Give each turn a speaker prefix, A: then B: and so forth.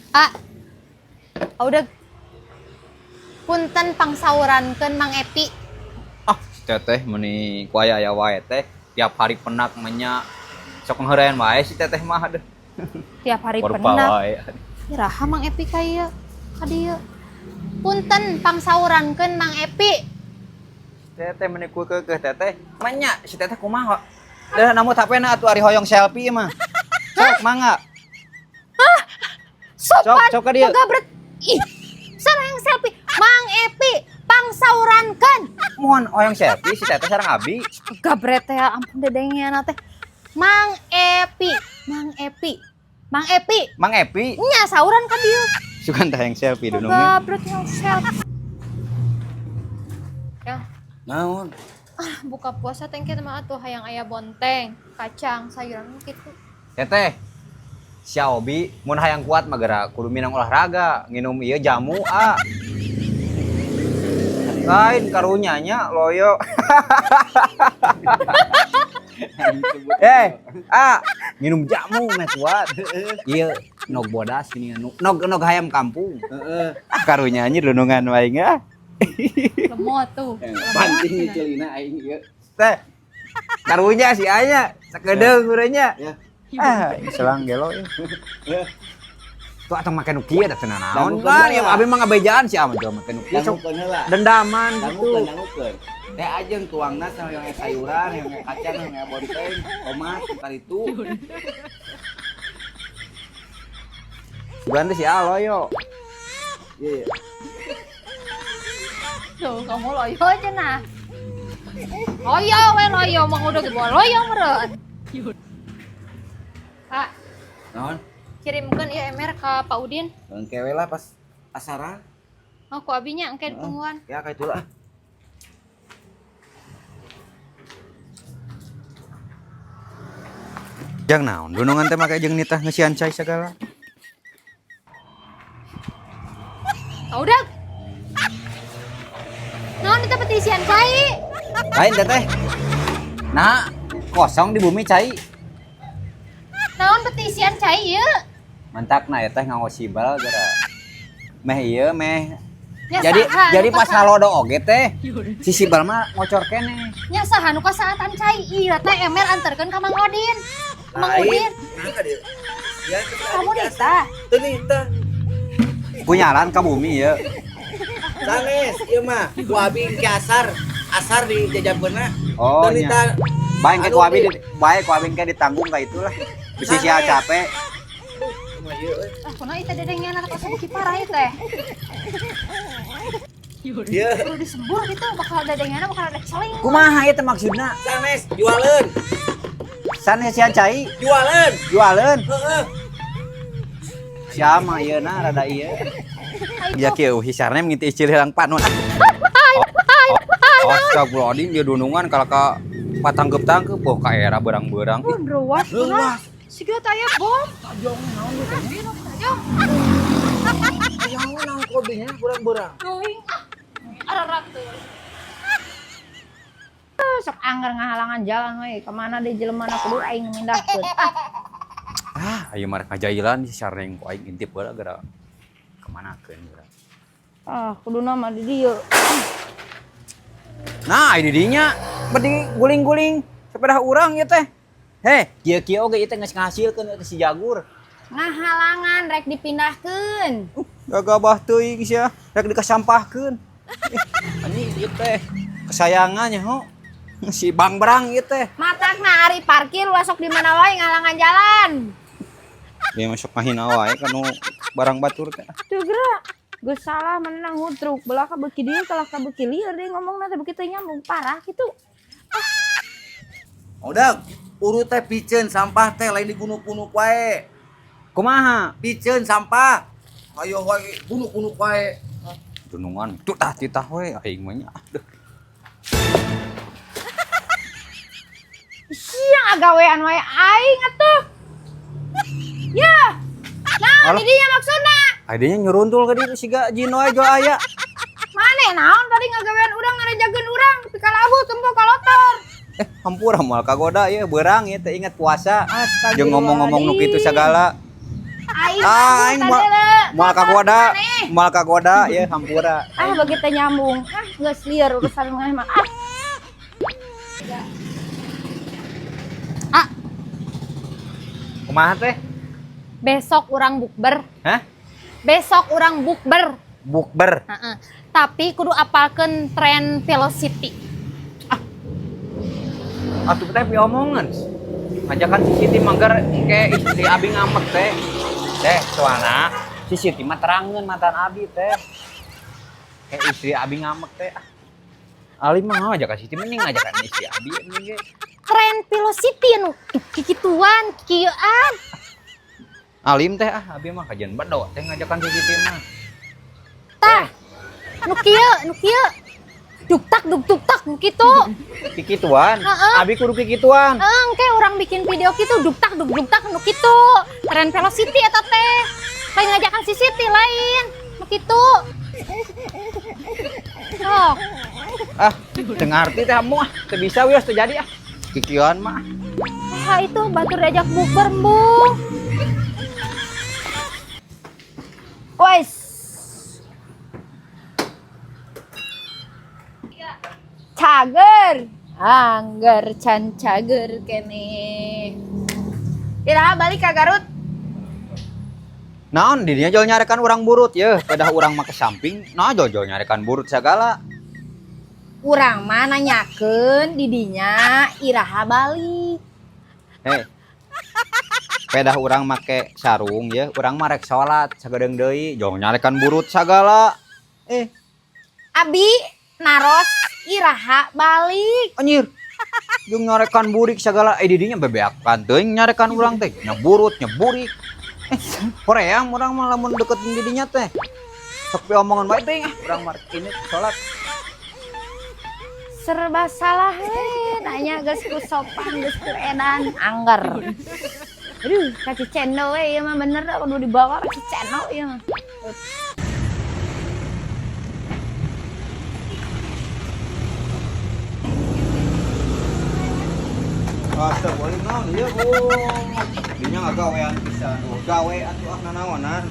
A: Ah, udah, punten, pangsaurankeun Mang Epi.
B: Ah, si teteh meni ku aya aya wae teh. Tiap hari penak menya. Sok ngeureun wae si teteh mah, aduh.
A: Tiap hari
B: Rupa
A: penak.
B: wae.
A: Iraha Mang Epi ka ieu? Ka dieu. Punten, pangsaurankeun Mang Epi.
B: Teteh meni ku keukeuh teteh. Menya si teteh kumaha? Dah nambut HP-na atuh, ari hoyong selfie mah. Sok mangga.
A: Sopan.
B: Sok, sok ka dieu.
A: Gabret. Ih, sana yang selfie. Mang Epi, pangsaurankeun.
B: Mohon hoyong selfie si teteh sareng abi.
A: Gabret teh, ampun dedengnya teh. Mang Epi, Mang Epi. Mang Epi,
B: Mang Epi,
A: nya sauran ka dieu.
B: Sugan teh yang selfie dunungnya.
A: Gabret yang selfie. Ya,
C: Naon?
A: Ah, buka puasa teh engke mah atuh hayang aya bonteng, kacang, sayuran gitu.
B: Teteh, si Obi mun hayang kuat mah geura kudu minang olahraga, nginum ieu jamu ah. Lain karunya nya loyo. Eh, ah, minum jamu meh kuat. Ieu nog bodas ini nog nog hayam kampung.
C: Heeh.
B: Ah, karunya nya dunungan wae ah.
A: Lemot tuh.
C: Banting celina aing ieu.
B: Teh. Karunya si aya sakedeung urangnya.
C: Ya.
B: Ah, selang gelo ya.
C: Ya.
B: Tuh atau make nu kieu da teu naon.
C: Dangukeun
B: Kan
C: heula.
B: ya abi mah ngabejaan si ama jual make nu kieu sok
C: Dangukeun heula.
B: dendaman gitu.
C: Dangukeun, dangukeun. Teh ajeng tuangna sama yang sayuran, yang kacang, yang bonteng, tomat, karitu.
B: Sugan teh si Aloyo.
C: Iya.
A: Tuh, kamu loyo aja nah. Loyo we loyo, mang udah gitu loyo meureun. Pak,
C: Naon?
A: Kirimkeun ieu ember ka Pak Udin.
C: Engke we lah pas asaran.
A: Oh, ku abinya engke ditungguan.
C: Ya kayak itulah.
B: Jang naon dunungan teh make jeung nitah ngeusian cai segala.
A: Ah, udah. Naon itu petisian cai?
B: Lain teteh. Nah, kosong di bumi cai.
A: Naon petisian cai ieu?
B: Mantakna ya teh nganggo sibal gara. Meh ieu meh.
A: Nya
B: Jadi
A: saha
B: jadi
A: nu
B: pas
A: kasa-
B: halodo oge teh si sibal mah ngocor keneh.
A: Nya saha nu kasaatan cai ieu teh ember anterkeun ka Mang Odin. Mang Udin,
C: Nah, ka dieu. Ya,
A: kamu nitah.
C: Teu nitah.
B: Punyaran ka bumi ya.
C: Sanes, ieu mah ku abi ke asar, asar di jajabkeunna.
B: Oh,
C: Teu
B: nya.
C: nitah.
B: Bae ke
C: Anu,
B: ku abi
C: di-
B: bae ku abi ke ditanggung ka itulah. Bisi sia
C: Sanes.
B: capek.
C: Kumaha ieu euy?
A: Ah, kunaon ieu teh dedengnya anak asa beuki parah ieu teh.
C: Ieu
A: Kudu disembur gitu, bakal dedengnya bakal ada celing.
B: Kumaha ieu teh maksudna?
C: Sanes jualeun,
B: Sanes sia cai
C: jualeun.
B: jualeun.
C: Heeh.
B: Siapa ieu na rada ieu. Ya kieu hisarna nginti icil helang panon. Astagfirullahaladzim, dia dunungan kalau ka patangkep-tangkep, oh ka era berang-berang. Ih,
A: Ruas,
C: Leuwas.
A: Siga taya bom.
C: Tajong naon gitu nya?
A: Tajong.
C: Tajong naon kobinya berang-berang.
A: Teuing ah. Ararat tuh.
D: Sok angger ngahalangan jalan we, kemana deh jelema na kudu aing mindahkeun. Ah,
B: Ah, ayo marek ngajailan si sareng ku aing intip heula geura. Kemanakeun geura.
D: Ah, kuduna mah di dieu.
B: Nah, ini dinya bedi guling-guling sepeda urang ieu teh. Heh, kieu-kieu oge ieu teh geus ngahasilkeun ieu teh si Jagur.
D: Ngahalangan rek dipindahkeun.
B: Gagabah teuing sia, rek dikasampahkeun. Ih, anjing ieu teh kesayangannya ho. Si Bang Brang ieu teh.
D: Matakna ari parkir ulah sok di mana wae ngahalangan jalan.
B: Dia masuk ngahina wae kanu barang batur teh.
D: Tuh geura. Geus salah menang hutruk belah ka beuki dieu kalah ka beuki lieur deui ngomongna teh beuki teu nyambung parah kitu.
C: Udah, urut teh piceun sampah teh lain digunuk-gunuk wae.
B: Kumaha?
C: Piceun sampah. Ayo wae gunuk-gunuk wae.
B: Dunungan tutah titah we aing mah nya. Aduh.
D: Siang agawean wae aing atuh. Ya. Nah,
B: Alah.
D: di dinya maksudna.
B: Adanya nyuruntul ka dieu siga jin wae jual aya.
D: Mane naon tadi ngagawean urang ngarejageun urang pikalabuh tempo kalotor.
B: Eh, hampura moal kagoda ieu beurang ieu teh ingat puasa. Jeung ngomong-ngomong nu kitu sagala.
D: Aing
B: Ah, aing
D: tadi le.
B: Moal kagoda, moal kagoda ya hampura.
D: Ah, beuki teu nyambung. Ah, geus lieur urusan maneh mah. Ah.
A: Ah,
B: Kumaha teh?
A: Besok urang bukber.
B: Hah?
A: Besok urang bukber.
B: Bukber.
A: Heeh. Tapi kudu apalkeun tren velocity.
B: Atuh teh piomongan. Ngajakan si Siti manggar ke istri abi ngambek teh. Teh, soalna si Siti mah terangeun mantan abi teh. Kayak istri abi ngambek teh. Ah. Ali mah ngajakan Siti mending ngajakan istri abi mending ge.
A: Tren velocity anu kikituan, kikieuan.
B: Alim teh ah abi mah kajian bedo teh ngajakan si Siti mah.
A: Tah. Nu kieu, nu kieu. Duk tak duk duk tak nu kitu.
B: Kikituan.
A: Heeh.
B: Abi kudu kikituan.
A: Engke urang bikin video kitu duk tak duk duk tak nu kitu. Tren velocity eta teh. Lain ngajakan si Siti lain. Nu kitu. Oh,
B: Ah, teu ngarti teh amu ah. Teu bisa wios teu jadi ah. Kikieuan mah.
A: ah itu batur diajak bukber embung.
D: Wes. Cager. Angger can cager kene. Iraha balik ka Garut.
B: Naon didinya jol nyarekan urang burut ye, pedah urang mah ke samping, nah jol jol nyarekan burut segala.
D: Urang mah nanyakeun didinya iraha balik.
B: Hei. Pedah urang make sarung ye, urang mah rek salat sagedeung deui, jol nyarekan burut segala. Eh,
D: Abi naros iraha balik.
B: Anjir. Jeung nyarekan burik segala, eh didinya bebeakan teuing nyarekan urang teh, nya burut, nya burik. Eh, hoream urang mah lamun deketin didinya teh. Sok omongan bae teuing ah, urang mah rek ini salat.
D: Serba salah we nanya geus ku sopan geus ku edan angger. Aduh, ka Cicendo we ieu mah bener dah kudu dibawa ka Cicendo ieu mah.
B: Astagfirullah, naon ieu? Oh. Dinya ngagawean pisan. Oh, gawe atuh ah nanaonan.